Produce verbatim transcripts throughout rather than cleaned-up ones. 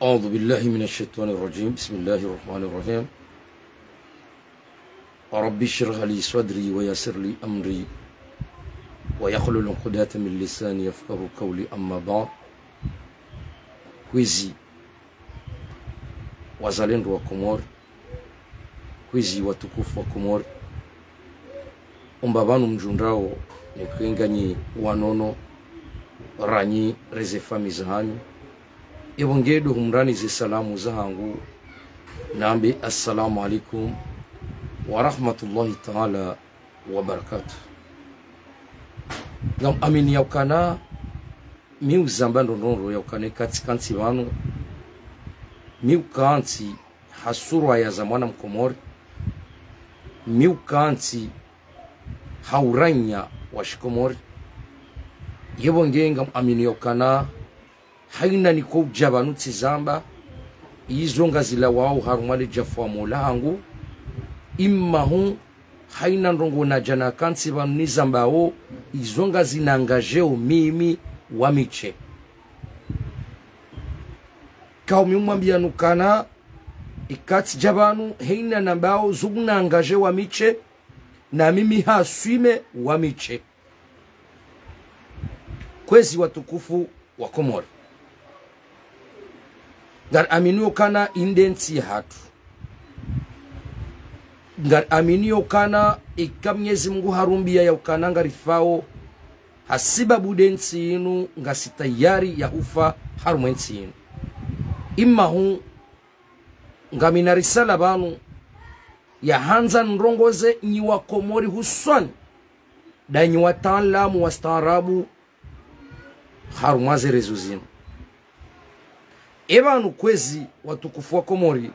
أعوذ بالله من الشيطان الرجيم. بسم الله الرحمن الرحيم. رب اشرح لي صدري ويسر لي أمري واحلل عقدة من لساني يفقهوا قولي. أما بعد. Kwezi wazalendo wa Komori, kwezi watukufu wa Komori, omba pvanu mdjundrao ni kwenganyi wanono ranyi reze famiyi zahanyu. Ebo ngedo humrani ze salamu zahangu, nambe assalamu alaikum wa rahmatullahi ta'ala wa barakatuh. Ngam amini yaukana, mi uzamba ndrongoo yaukana ikati kantsi pvanu, mi ukantsi ha surwa ya za mwana Mkomori, mi ukantsi ha uranya wa Shikomori. Yebo nge ngam amini yaukana, haina niko udja pvanu tsizamba, izo ngazilawao harumwa le djafu wa mola hangu, imma hu haina ndrongoo nadja nakantsi pvanu nizambao, izo ngazinangajeo mimi wa mi she. Kao mi umwambia nukana, ikati dja pvanu, haina nambao zo ngunangaje wa mi she, na mimi haswime wa mi she. Kwezi watukufu wa Komori, ngari amini yaukana inde ntsi yahatru. Ngari amini yaukana ika Mnyezi Mungu harumbia yaukana ngarifao, hasibabu nde ntsi inu ngasi tayari ya hufa harumwa entsi inu. Imma hu ngamina risala pvanu ya handza ndrongoze nyi wa Komori huswani, ndanyi wataalamu wastaarabu harumwa ze rezo zinu. Epvanu kwezi watukufu wa Komori,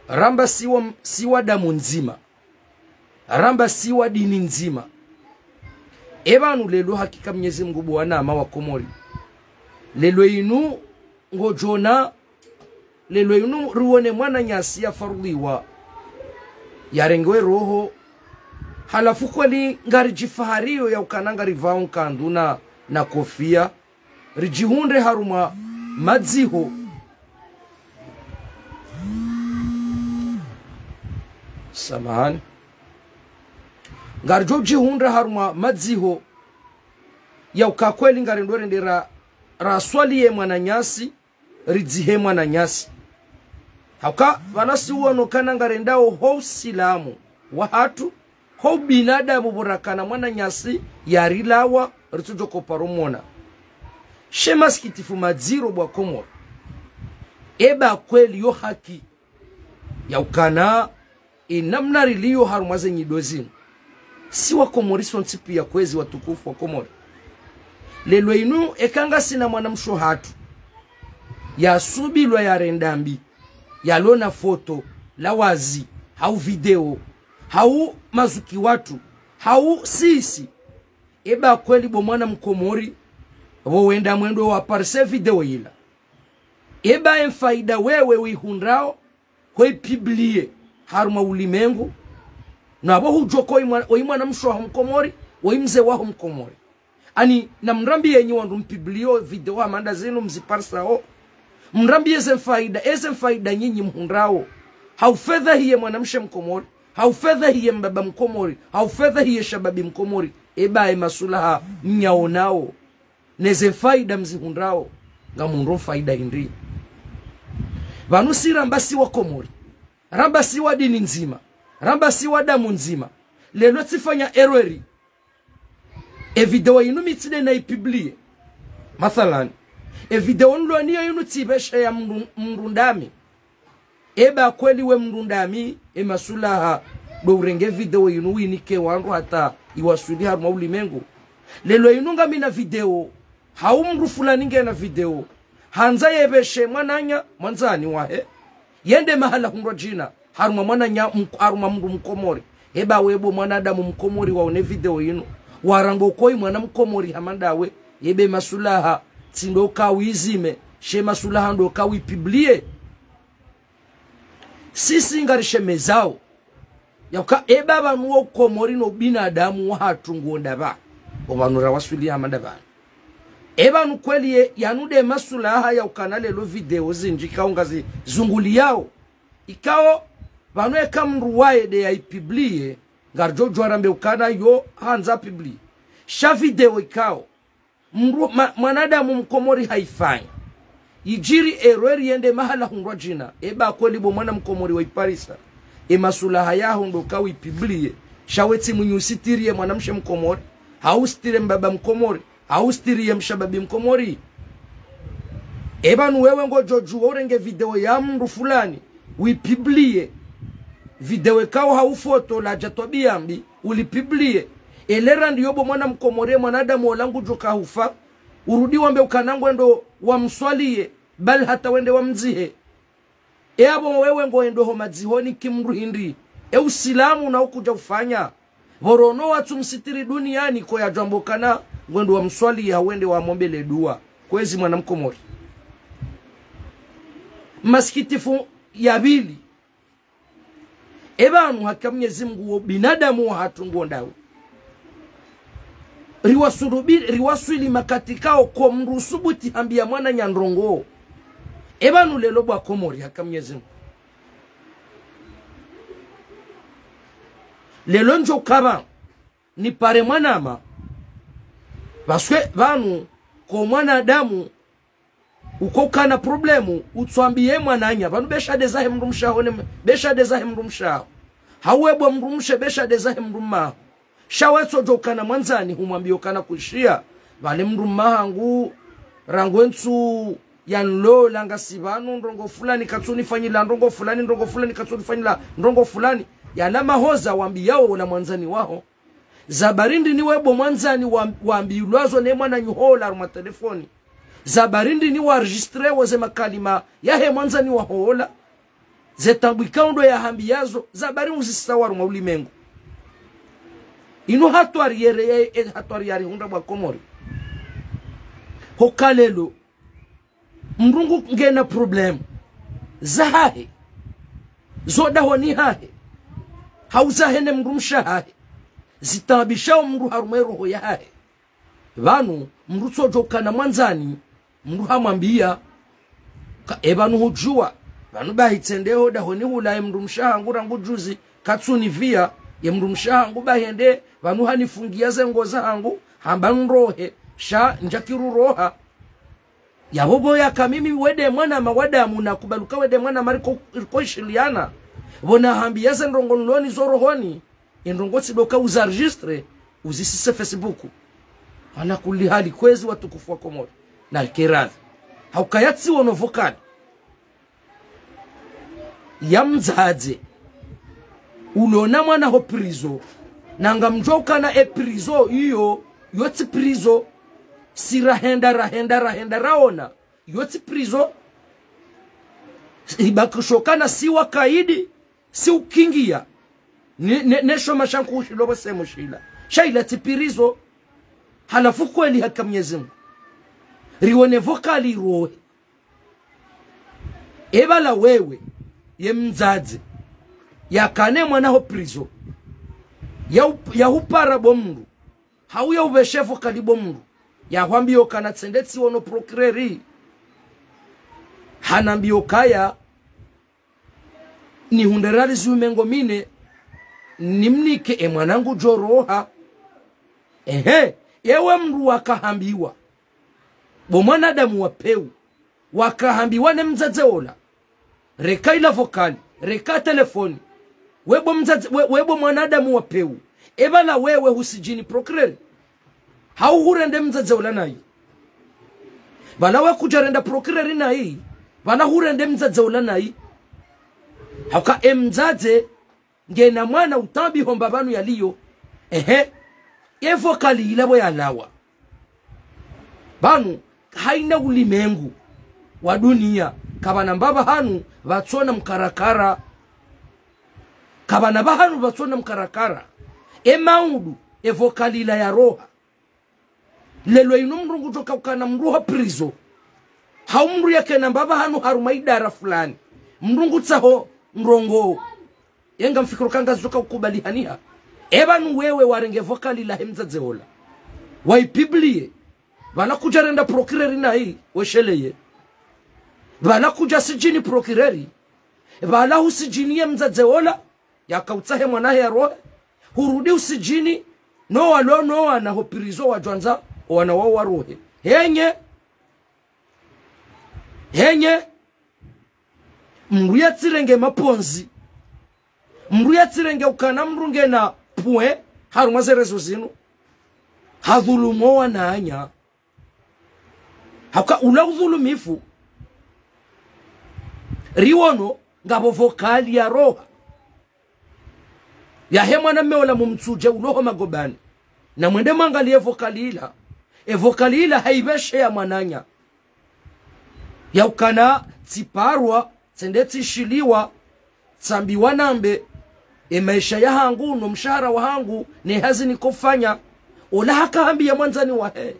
ramba si wa, si wa damu ndzima, ramba si wa dini ndzima. Epvanu lelo hakika Mnyezi Mungu bo wanama wa Komori, lelo inu ngodjona, lelo inu riwone mwananyasi yafarudhiwa, yarengewe roho, halafu kweli ngaridjifahario yaukana ngaripvao nkandu na, na kofia, ridjihundre harumwa madziho. Samahani. Ngaridjo djihundra harumwa madziho yauka kweli ngarendo rende ra, raswaliye mwananyasi, ridzihe mwananyasi. Hauka pvanu si uono kana ngarendao ho usilamu wahatru, ho ubinadamu pvo rakana mwananyasi yarilawa, ritsudjo koparo mona. She masikitifu madziro bo wa Komori. Eba kweli yo haki yaukana, inamna rilio harumwa ze nyido zinu, si wa Komori sontsi pia kwezi watukufu wa Komori. Lelo inu eka ngasina mwanamshe hatru yasubilwa yarenda mbi, yalona foto la wazi, hau video, hau mazuki watru, hau sisi. Eba kweli bo mwana Mkomori, pvo wenda mwendo waparise video yila, eba emfaida wewe wihundrao, hwe publier harumwa ulimengu, na pvo hudjo ko imwa, o imwanamshe waho Mkomori, o imze waho Mkomori. Ani namrambiye nyi wandru mpublio video hama nda zinu mziparisao, mrambiye ze mfaida, eze mfaida nyinyi mhundrao. Haufedha hiye mwanamshe Mkomori, haufedha hiye mbaba Mkomori, haufedha hiye shababi Mkomori, eba e masulaha mnyaonao, neze mfaida mzihundrao, ngamhundro mfaida hindri? Pvanu si ramba si wa Komori, ramba si wa dini ndzima, ramba si wa damu ndzima. Lelo tsifanya erreur. E video inu mi tside na ipublier. Mathalan, e video nloniyo inu tsipveshe ya mru-, mrundami. Eba kweli we mrundami, e masulaha ndo urenge video inu winike wandru hata iwaswili harumwa ulimengu. Lelo inu ngamina video, hau mdru fulani ngena video, handza yepveshe mwananya, mwandzani wahe, yende mahala hundrwa djina, harumwa mwananya, mk-, harumwa mdru Mkomori. Eba we bo mwanadamu Mkomori waone video inu, warango ko imwana Mkomori hama ndawe, ebe masulaha, tsi ndo ka wizime, she masulaha ndo ka wipublier. Sisi ngarishemezao yauka eba pvanu wo Komori no binadamu wahatru nguo ndapvi, opvanu rawaswili hama ndapvi. Eba nu kweli ye, yanu nde masulaha ya ukana leo video zindji ikao ngazizunguliyao. Ikao, pvanu eka mndru waye nde yaipublie, ngaridjo djuwa rambe ukana yo handza apublie. Sha video ikao, mndru, ma, mwanadamu mkomori haifanya. Idjiri erreur yende mahala hundrwa djina. Eba kweli bo mwana mkomori waiparisa. E masulaha yaho ndo ka uipublie. Sha we tsi mwinyi usitiriye mwanamshe mkomori. Hau usitiriye mbaba mkomori. Hau usitiriye mshababi mkomori. Eba nu wewe ngodjo djuwa urenge video ya mndru fulani. Uipublie. Video ikao hau foto ladja twabiya mbi. Ulipublie. Elera ndiyo bo mwana mkomori, mwanadamu ola ngudjo kahufa. Urudi wambe ukana ngwendo wamswaliye, bali hata wende wamdzihe. E abo wewe ngoendo ho madzihoni ki mndru hindri. E usilamu na ukudja ufanya. Pvorono watsu msitiri duniani ko yadjwambo ukana ngwendo wamswaliye hau wende wamombele dua. Kwezi mwana mkomori. Masikitifu ya pvili. Eba nu haki ya Mnyezi Mungu wo binadamu wahatru ngwondawo. Riwasulubi, riwaswili makati ikao ko mndru usubuti hambiya mwananya ndrongo. Eba nu leo bo wakomori haki ya Mnyezi Mungu. Leo ndjo kaba nipare mwanama. Parce que pvanu ko mwanadamu uko ukana problème, utswambiye mwananya. Pvanu besha nde zahe mndru mshe waho ne, besha nde zahe mndru mshe waho. Hau we bo mndru mshe besha nde zahe mndru mme waho. Sha we tsodjo ukana mwandzani humwambiya ukana kwishiya. Pvale mndru mme wahangu, rangu entsu yanlola ngasi pvanu ndrongo fulani katsunifanyila ndrongo fulani, ndrongo fulani katsunifanyila ndrongo fulani. Yala mahoza wambiyao ola mwandzani waho. Za bari ndrini we bo mwandzani wa, wambilwazo ne mwananyaho ola harumwa telefoni. Za bari ndrini waenregistrewo ze makalima yahe mwandzani waho ola. Ze taabu ikao ndo yahambiyazo. Za bari uzisao harumwa ulimengu. Inu hatwari yere ye, e hatwari yarihundra bo wakomori. Hoka leo mndru ngu ngena problème zahahe, zo dahoni hahe, hau zahe ne mndru mshe wahahe, zitaabishao mndru harumwa eroho yahahe. Pvanu, mndru tsodjo ukana mwandzani, mndru hamwambiya, ka, e pvanu hudjuwa, pvanu bahi tsende ho dahoni hula ye mndru mshe wahangu rangu juzi, katsunipviya, ye mndru mshe wahangu bahi ende, pvanu hanifungiya ze nguo zahangu, hamba nrohe, sha ndjaki ruroha. Yapvo bo yaka mimi we nde mwanama wa damu nakubali uka we nde mwanama riko, riko ishiliana. Pvo nahambiya ze ndrongo nloni zo rohoni. E ndrongo tsi ndo ka uzienregistre, uzisise Facebook. Ala kulli hali kwezi watukufu wa Komori. Nalike radhi. Hauka ya tsi wono vocal ya mdzadze ulo na mwana ho prison. Na ngamdjuwa ukana e prison iyo, yo tsi prison. Si rahenda, rahenda, rahenda, raona. Yo tsi prison. Ibakisho ukana si wakaidi, si ukingiya. Ne, ne, ne shoma sha nkushi lobo semu shila. Sha ila tsi prison. Halafu kweli haki ya Mnyezi Mungu. Riwone vocal irohe. Eba la wewe, ye mdzadze, yakane mwana ho prison, ya up-, ya hupara bo mndru, hau ya upveshe vocal bo mndru, ya hwambiyo ukana tsende tsi wono procureur, hanambiyo ukaya, nihundre riali zihwi mengo mine, nimnike e mwana ngudjo roha. Ehe, yewe mndru wakahambiwa. Bo mwanadamu wa pewu. Wakahambiwa ne mdzadze ola. Reka ila vocal, reka telefoni. We bo mdzadze, we, we bo mwanadamu wa pewu. Eba la wewe husijini procureur. Hau hurende mdzadze ola nayi. Pvala we kudjarenda procureur nayi. Pvala hurende mdzadze ola nayi. Hauka e mdzadze ngena mwana utaabiho mba pvanu yaliyo. Ehe. Ye vocal ila bo yalawa. Pvanu, haina ulimengu wa duniya, kapvana mbaba hanu pvatsona mkarakara. Kapvana mbaba hanu pvatsona mkarakara. E maudu, e vocal ila ya roha. Leo inu mndru ngudjo ka ukana mndru ha prison. Hau mndru yakena mbaba hanu harumwa idara fulani. Mndru ngutsaho ndrongo. Ye ngamfikiro ukana ngazidjo ka ukubali haniha. Eba nu wewe warenge vocal ila he mdzadze ola. Waipublie. Pvala kudja renda procureur nayi wesheleye. Pvala kudja sijini procureur. Pvala husijini ye mdzadze ola, yakautsahe mwana he yarohe. Hurudi usijini, no walo, no wana ho prison wadjwandza, wana wao warohe. Henye, henye, mndru yatsirenge mapondzi. Mndru yatsirenge ukana mndru ngena point, harumwa ze réseaux zinu. Hadhulumu wananya. Hauka ula udhulumifu. Riwono ngapvo vocal yaroha. Yahe mwana mme ola mumtsudje uloho magobani. Na mwende mwangaliye vocal ila. E vocal ila haipveshe ya mwananya. Ya ukana tsiparwa, tsende tsishiliwa, tsambiwa nambe, e maesha yahangu, no mshahara wahangu, ne hazi nikofanya, ola haka hambiya mwandzani wahe.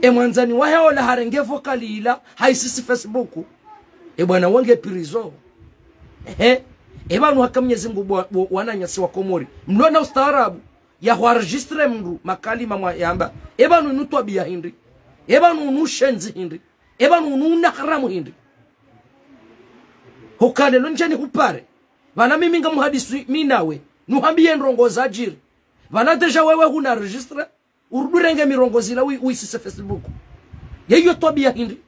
E mwandzani wahe ola harenge vocal ila, haisisi Facebook. E bwana wange prison. Ehe. E pvanu haka Mnyezi Mngu bwa-, bwa-, wananyasi wa Komori. Mlona ustaarabu, ya huenregistré mndru makalima mwayamba. E pvanu inu twabiya hindri. E pvanu unu ushenzi hindri. E pvanu unu unaharamu hindri. Huka lelo ndjeni hupare. Pvana mimi ngamhadisi mi nawe. Nuhambiye ndrongo zadjiri. Pvana déjà wewe huna registre. Urudi urenge mirongozi ila wi-, uisise Facebook. Yeyo twabiya hindri.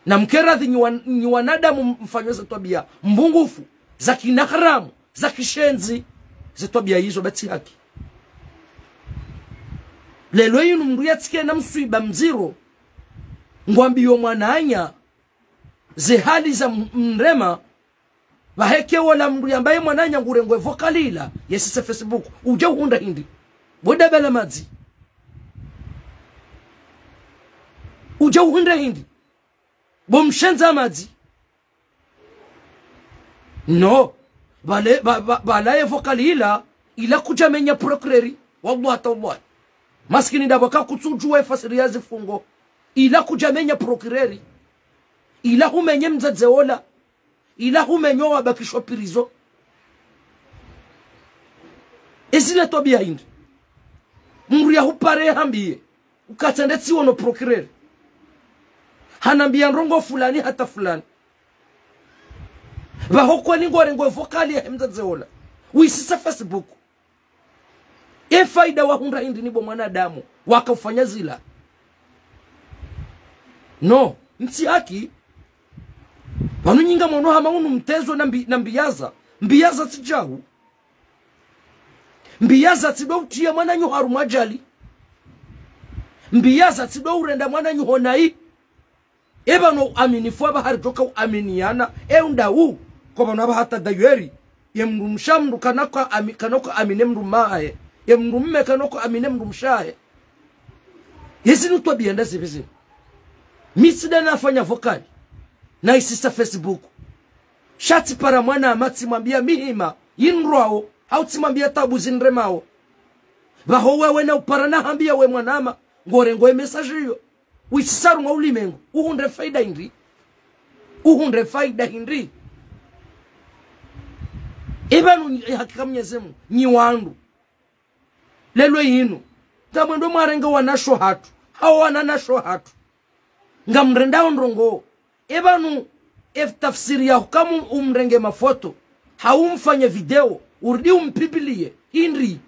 Na mkeradhi nyi wan-, nyi wanadamu mfanyao ze twabiya mbungufu, za kinaharamu, za kishenzi, ze twabiya izo ba tsi haki. Lelo inu mndru yatsike na mswiba mdziro, ngwambiyo mwananya, ze hali za m-, mrema, pvaheke wola mndru yambaye mwananya ngurengwe vocal ila, yesise Facebook, udje uhundra hindri. Bo daba la madzi. Udje uhundra hindri. Bo mshendza madzi. No. Pvale, pva-, pva-, pvala ye vocal ila, ila kudja menya procureur. Wallahi tallahi. Maskini daba kakutsudjuwa ifasiri ya zifungo. Ila kudja menya procureur. Ila humenye mdzadze ola. Ila humenye wabakishwa prison. Ezile twabiya hindri. Mndru yahupare hambiye. Ukatsende tsiwono procureur. Hanambiya ndrongo fulani hata fulani. Pvaho kwani ngwarengwe vocal yahe mdzadze ola. Uisisa Facebook. E faida wahundra hindri ni bo mwanadamu, waka ufanya zila. No, ntsi haki. Pvanu nyi ngamwono hama unu mtezo na mbi-, na mbiyaza. Mbiyaza tsi djahu. Mbiyaza tsi do utiya mwananyaho harumwa ajali. Mbiyaza tsi do urenda mwananyaho nayi. E pvanu uaminifu apvaha ridjoka uaminiyana, e unda u, ko pvanu apvaha hata dayeri, ye mndru mshe mndru kanaka ami-, kanaka amine mndru mme wahe, ye mndru mme kanaka amine mndru mshe wahe. Yezinu twabiya nda zipvi zinu. Mi tsi nda nafanya vocal, naisisa Facebook. Sha tsipara mwanama tsimwambiya mihima, yinrwawo, hau tsimwambiya tabu zinremawo. Pvaho wewe na upara nahambiya we mwanama, ngorengo ye message iyo. Uisisa harumwa ulimengu, uhundre faida hindri. Uhundre faida hindri. E pvanu nyi-, e hakika Mnyezi Mngu, nyi wandru. Lelo yinu. Ngamwendo mwarenge wanashe hatru. Hau wananyashe hatru. Ngamrendao ndrongo. E pvanu, e tafsiri ya hukamu umrenge mafoto. Hau umfanye video. Urudi umpibiliye. Hindri.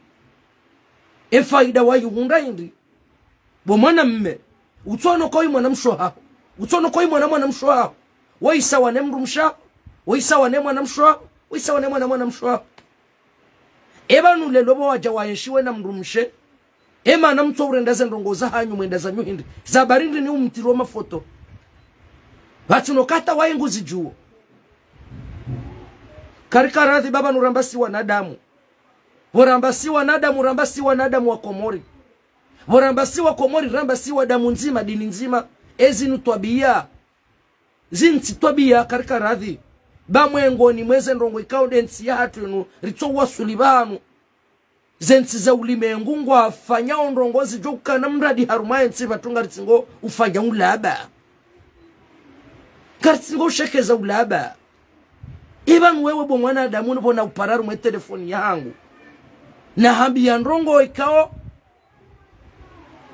E faida wayihundra hindri. Bo mwanamme, utsono koyi mwanamshe waho. Utsono koyi mwana mwanamshe waho. Woyi sawa ne mdrumshe waho. Woyi sawa ne mwanamshe waho. Woyi sawa ne mwana mwanamshe waho. E pvanu lelo bo wadja waenshiwe na mdrumshe. E mana mtso urenda ze ndrongo zahanyu mwenda zanyu hindri. Za bari ndrini umtiro mafoto. Pvatsina hata waye nguzidjuwo. Karika radhi baba nuramba si wanadamu. Pvo ramba si wanadamu, ramba si wanadamu wa Komori. Pvo ramba si wa Komori, ramba si wa damu ndzima, dini ndzima. Ezinu twabiya. Zinu tsi twabiya karika radhi. Ba mwengoni mweze ndrongo ikao nde ntsi yahatru inu, ritso wasuli pvanu. Ze ntsi za ulimengu ngwafanyao ndrongo zidjo ukana mradi harumwa ye ntsi pvatsu ngaritsingo ufanya ulaba. Ngaritsingo ushekeza ulaba. E pvanu wewe bo mwanadamu nipvo na upara harumwa ye telefoni yahangu. Nahambiya ndrongo ikao.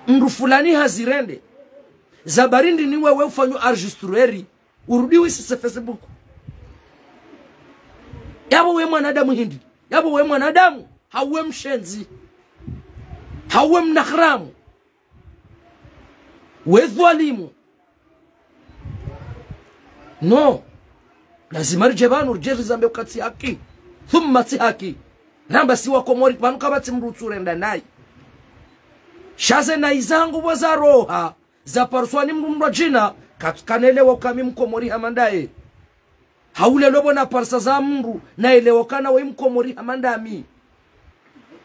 Mndru fulani hazirende. Za bari ndini wewe ufanyo enregistrer, urudi wisise Facebook. Yapvo we mwanadamu hindri? Yapvo we mwanadamu, hau we mshenzi, hau we mnaharamu, we dhwalimu. No. Lazima ridje pvanu, ridje rizambe uka tsi haki. Thumma tsi haki. Ramba si wakomori, pvanu kapvatsi mndru utsurenda nayi. Sha ze nayi zangu pvo zaroha, zapariswa ni mndru mndru wa djina, katsukanelewa uka mi mkomori hama ndaye. Hau lelo pvo naparisa za mndru, naelewa ukana we mkomori hama ndami.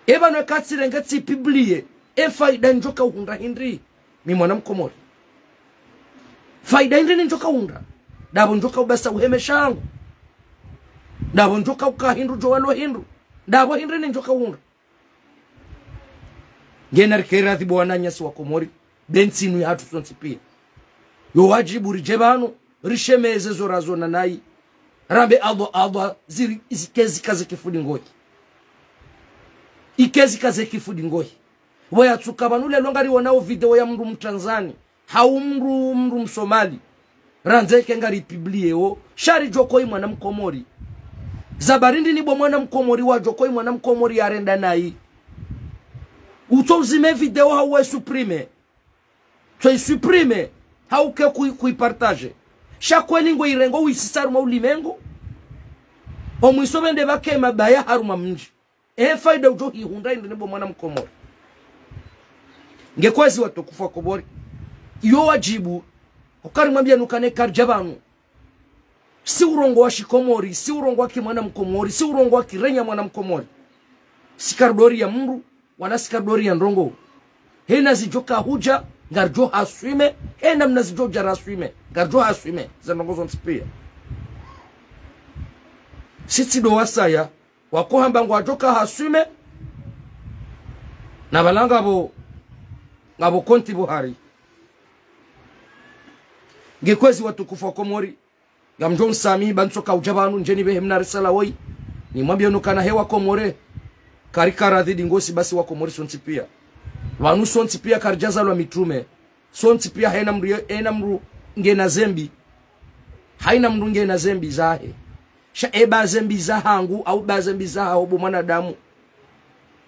Eba no eka tsirenge tsipublie, e faida ndjoka uhundra hindri, mi mwana mkomori? Faida hindri ni ndjoka uhundra? Ndapvo ndjoka ubasa uheme shangu? Ndapvo ndjoka uka hindru djo walwa hindru? Ndapvo hindri ni ndjoka uhundra? Nge narikere adhibu wananyasi wakomori, be ntsi inu yahatru sontsi pia. Yo wadjibu ridje pvanu, rishemeze zo razona nayi. Rambe Allah, Allah, ziri, zike zika ze kifudi ngohi. Ike zika ze kifudi ngohi. Waya tsuka pvanu lelo ngariwonao video ya mndru Mtanzani, hau mndru, mndru Msomali. Randze ike ngaripublieo, sha ridjo koyi mwana mkomori. Za bari ndini bo mwana mkomori wadjo koyi mwana mkomori yarenda nayi? Utso uzime video hau we supprimer. Tso i supprimer, hau ke kui, kui partager. Sha kweli ngo irengo wisisa harumwa ulimengu. Omwiso pvende pvake mabaya harumwa mdji. E faida udjo hihundra hindri ni bo mwana mkomori? Nge kwezi watukufu wakomori, yo wadjibu, uka rimwambia nukane karidja pvanu. Si urongoa shikomori, si urongoa ki mwana mkomori, si urongoa ki renya mwana mkomori. Si karidori ya mndru, wala si karidori ya ndrongoo. Hena zidjoka hudja, ngaridjo haswime, hena mna zidjo dja raswime, ngaridjo haswime, ze ndrongoo zontsi pia. Si tsi ndo wasaya, wako hamba ngwadjoka haswime, na pvala ngapvo, ngapvo konti pvo hari. Nge kwezi watukufu wakomori, ngamdjo unisamihi ba ntsoka udja pvanu ndje nipvehe mna risala woyi. Nimwambie nukana he wakomori, karika radhi dingosi basi wakomori sontsi pia. Pvanu sontsi pia karidja zalwa mitrume. Sontsi pia hena mndru ye, hena mndru ngena zembi. Haina mndru ngena zembi zahe. Sha eba zembi zahangu, hau ba zembi zahaho bo mwanadamu.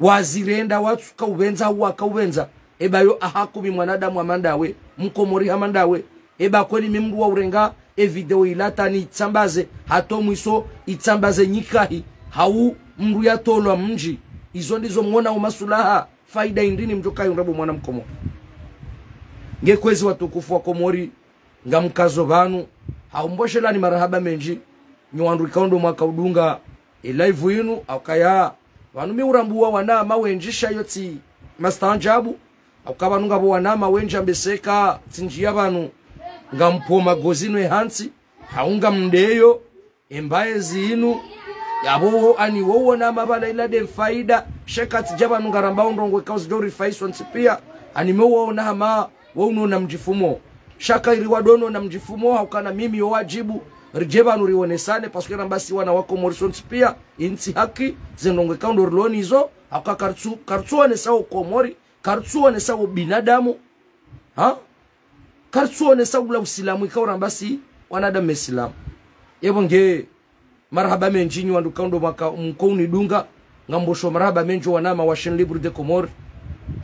Wazirenda watsuka upvendza, waka upvendza. Eba yo ahakumi mwanadamu hama ndawe, mkomori hama ndawe. Eba kweli mi mndru wa urenga, e video ilata ni itsambaze, hata omwiso itsambaze nyikahi, hau mndru yatolwa mdji. Izo ndizo mwona umasulaha, faida hindri ni mdjoka yihundra bo mwana mkomori? Nge kwezi watukufu wakomori, ngamkazo pvanu, hau mboshelani marahaba mendji, nyi wandru ikao ndo mwaka udunga e live inu, hauka ya, pvanu mi urambua wanama wendji sha yo tsi mastaanjabu, hauka pvanu ngapvo wanama wendji ambeseka, tsi ndjia pvanu, ngampo magozi nwe hantsi, hau ngamndeyo, embaye zinu, yapvo wo ani wo wona mapvala ila nde faida, sha eka tsidja pvanu ngaramba undrongoo ikao zidjo rifayi sontsi pia, ani me wo wona hama, wo unona mdjifumo. Sha kairi wadjo nona mdjifumo, haukana mimi yo wadjibu, ridje pvanu rionesane, parce que ramba si wana wakomori sontsi pia, intsi haki, ze ndrongoo ikao ndo rilo nizo, hauka karitsu, karitsuonesa ukomori, karitsuonesa ubinadamu, ha? Karitsuonesa ula usilamu ikao ramba si wanadamu mesilamu. Yapvo nge marahaba mendji nyi wandru ikao ndo mwaka mko unidunga, ngambosho marahaba mendji wanama wa Chaîne Libre de Comores,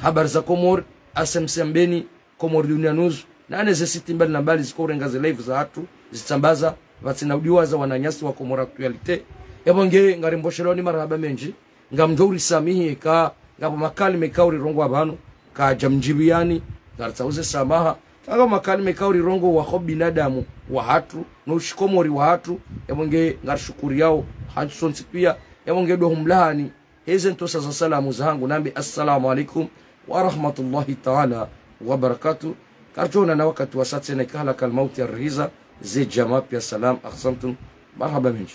Habari za Comores, S M C Mbeni, Comores Dunia News, na ne ze site mbali na mbali ziko urenga ze live zahatru, zitsambaza, pvatsina udiwaza wananyasi wa Comores Actualité. Yapvo nge ngarimbosheleoni marahaba mendji, ngamdjo urisamihi eka ngapvo makalima ikao rirongoa pvanu, kayadja mdjibiyani, ngaritsauze samaha, ka ngapvo makalima ikao rirongoa ho binadamu wahatru, no ushikomori wahatru, yapvo nge ngarishukuriyao, hantsi sontsi pia, yapvo nge ndo humlahani, heze ntosa za salamu zahangu nambe, assalamu alaikum wa rahmatullahi taala wa barakatuh. Karidjo onana wakati wasaya tsena ika halakal mauti yarihiza, ze djamaa pia salam, ahsantum, marahaba mendji.